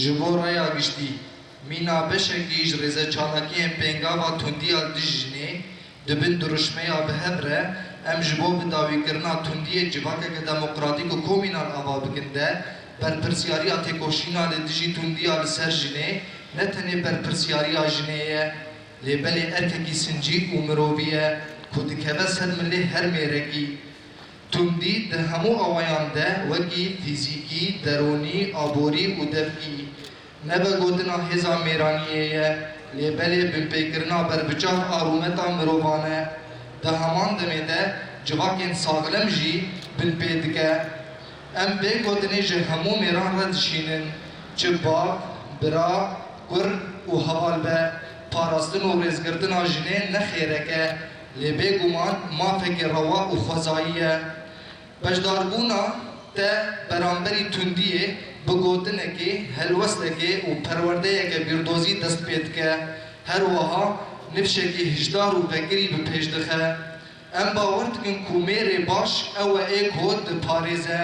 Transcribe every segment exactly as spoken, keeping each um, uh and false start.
Ji bo raya giştî, mîna beşekî ji rêzeçalakiyên pêngava tundiya li dijî jinê di bin dirûşmeya bi hev re, em ji bo bidawîkirina tundiyê civakeke demokratîk û komînal ava bikin de, berpirsiyariya têkoşîna li dijî tundiya li ser jinê ne tenê berpirsiyariya jinê ye, lê belê erkekî sincî û mirovî ye ku dikeve ser milê her mêrekî. Tundî di hemû awayan de wekî fîzîkî, deronî, aborî û devkî ne vegotina hêza mêraniyê ye, lê belê binpêkirina berbiçav a rûmeta mirovan e. Di heman demê de civakên saxlem jî binpê dike. Em vê gotinê ji hemû mêran re dişînin, çi bav, bira, kur û heval be, parastin û rêzgirtina jinê ne xêrek e, lê bêguman mafekî rewa û xwezayî ye. Beşdarbûna te beramberî tundiyê bi gotinekê, helwestekê û perwerdeyeke bîrdozî dest pê dike. Her wiha nifşekî hişdar û vekirî bi pêş dixe. Em bawer dikin ku mêrê baş ew e ê ku diparêze,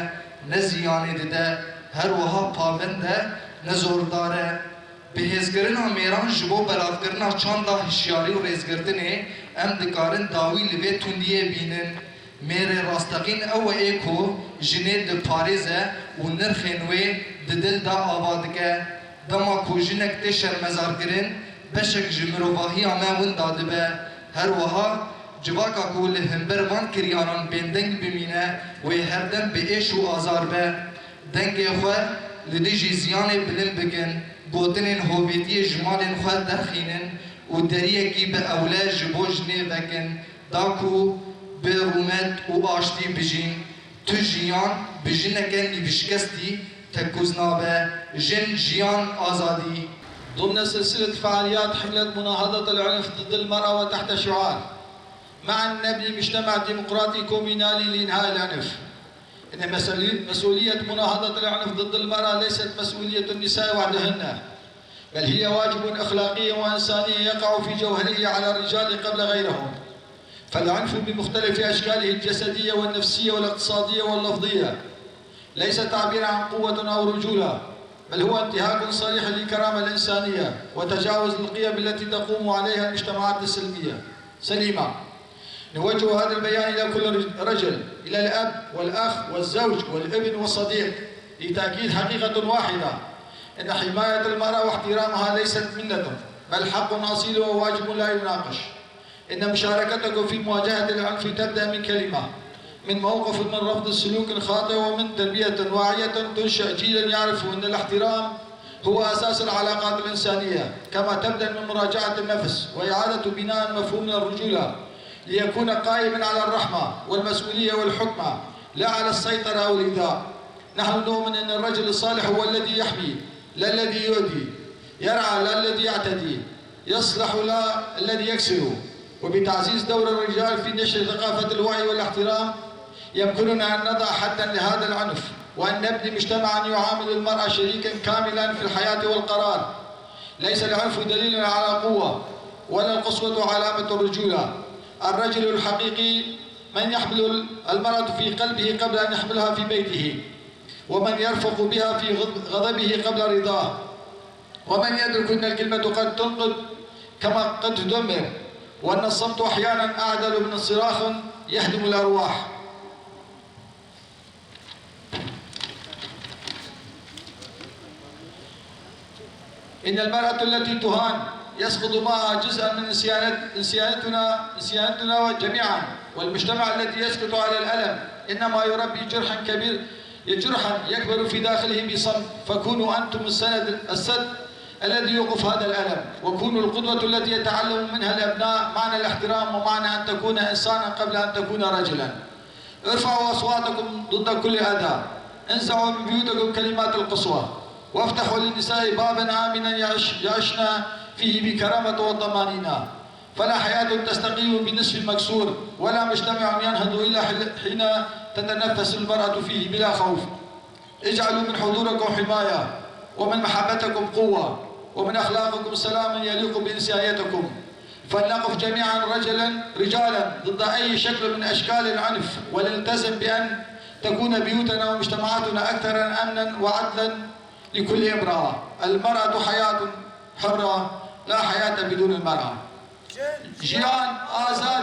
ne ziyanê dide, her wiha pavend e, ne zordar e. Bihêzkirina mêran ji bo belavkirina çanda hişyarî û rêzgirtinê, em dikarin dawî li vê tundiyê bînin. Mêrê rasteqîn ew e ê ku jinê diparêze û nirxên wê di dil de ava dike. Dema ku jinek tê şermezarkirin, beşek ji mirovahiya me winda dibe. Her wiha civaka ku li hember van kiryanan bêndeng bimîne, wê her dem bi êş û azar be. Dengê xwe li dijî ziyanê bilind bikin, gotinên hovêtiyê ji malên xwe derxînin û deriyekî bi ewle ji bo jinê vekin, da ku bi rûmet û aştî bijîn. Tu jiyan bi jineke nîvşikestî tekûz nabe. Jin, jiyan, azadî. ضمن سلسلة فعاليات حملة مناهضة العنف ضد المرأة وتحت شعار: معا نبني مجتمع ديمقراطي كومينالي لإنهاء العنف. إن مسؤولي-، مسؤولية مناهضة العنف ضد المرأة ليست مسؤولية النساء وحدهن، بل هي واجب أخلاقي وإنساني يقع في جوهره على الرجال قبل غيرهم. فالعنف بمختلف أشكاله الجسدية والنفسية والاقتصادية واللفظية ليس تعبيرا عن قوة أو رجولة، بل هو انتهاك صريح للكرامة الإنسانية وتجاوز للقيم التي تقوم عليها المجتمعات السلمية سليمة. نوجه هذا البيان إلى كل رج-، رجل، إلى الأب والأخ والزوج والابن والصديق، لتأكيد حقيقة واحدة: إن حماية المرأة واحترامها ليست منة، بل حق أصيل وواجب لا يناقش. إن مشاركتكم في مواجهة العنف تبدأ من كلمة، من موقف، من رفض سلوك خاطئ، ومن تربية واعية تنشئ جيلا يعرف أن الاحترام هو أساس العلاقات الإنسانية، كما تبدأ من مراجعة النفس وإعادة بناء مفهوم الرجولة ليكون قائما على الرحمة والمسؤولية والحكمة، لا على السيطرة أو الإيذاء. نحن نؤمن أن الرجل الصالح هو الذي يحمي، لا الذي يؤذي، يرعى، لا الذي يعتدي، يصلح، لا الذي يكسر. وبتعزيز دور الرجال في نشر ثقافة الوعي والاحترام، يمكننا أن نضع حدا لهذا العنف، وأن نبني مجتمعا يعامل المرأة شريكا كاملا في الحياة والقرار. ليس العنف دليلا على قوة، ولا القسوة علامة الرجولة. الرجل الحقيقي من يحمل المرأة في قلبه قبل أن يحملها في بيته، ومن يرفق بها في غض-، غضبه قبل رضاه، ومن يدرك أن الكلمة قد تنقذ كما قد تدمر، وأن الصمت أحيانا أعدل من صراخ يهدم الأرواح. إن المرأة التي تهان يسقط معها جزءا من إنسانيت-، إنسانيتنا، إنسانيتنا جميعا، والمجتمع الذي يسكت على الألم إنما يربي جرحا كبير، جرحا يكبر في داخله بصمت، فكونوا أنتم السند، السد الذي يوقف هذا الألم، وكونوا القدوة التي يتعلم منها الأبناء معنى الاحترام ومعنى أن تكون إنسانا قبل أن تكون رجلا. ارفعوا أصواتكم ضد كل أذى. انزعوا من بيوتكم كلمات القسوة. وافتحوا للنساء بابا آمنا يعش-، يعشن فيه بكرامة وطمأنينة. فلا حياة تستقيم بنصف مكسور، ولا مجتمع ينهض إلا حل-، حين تتنفس المرأة فيه بلا خوف. اجعلوا من حضوركم حماية، ومن محبتكم قوة، ومن أخلاقكم سلاما يليق بإنسانيتكم. فلنقف جميعا رجلا، رجالا ضد أي شكل من أشكال العنف، ولنلتزم بأن تكون بيوتنا ومجتمعاتنا أكثر أمنا وعدلا لكل امرأة. المرأة حياة حرة، لا حياة بدون المرأة. Jiyan azad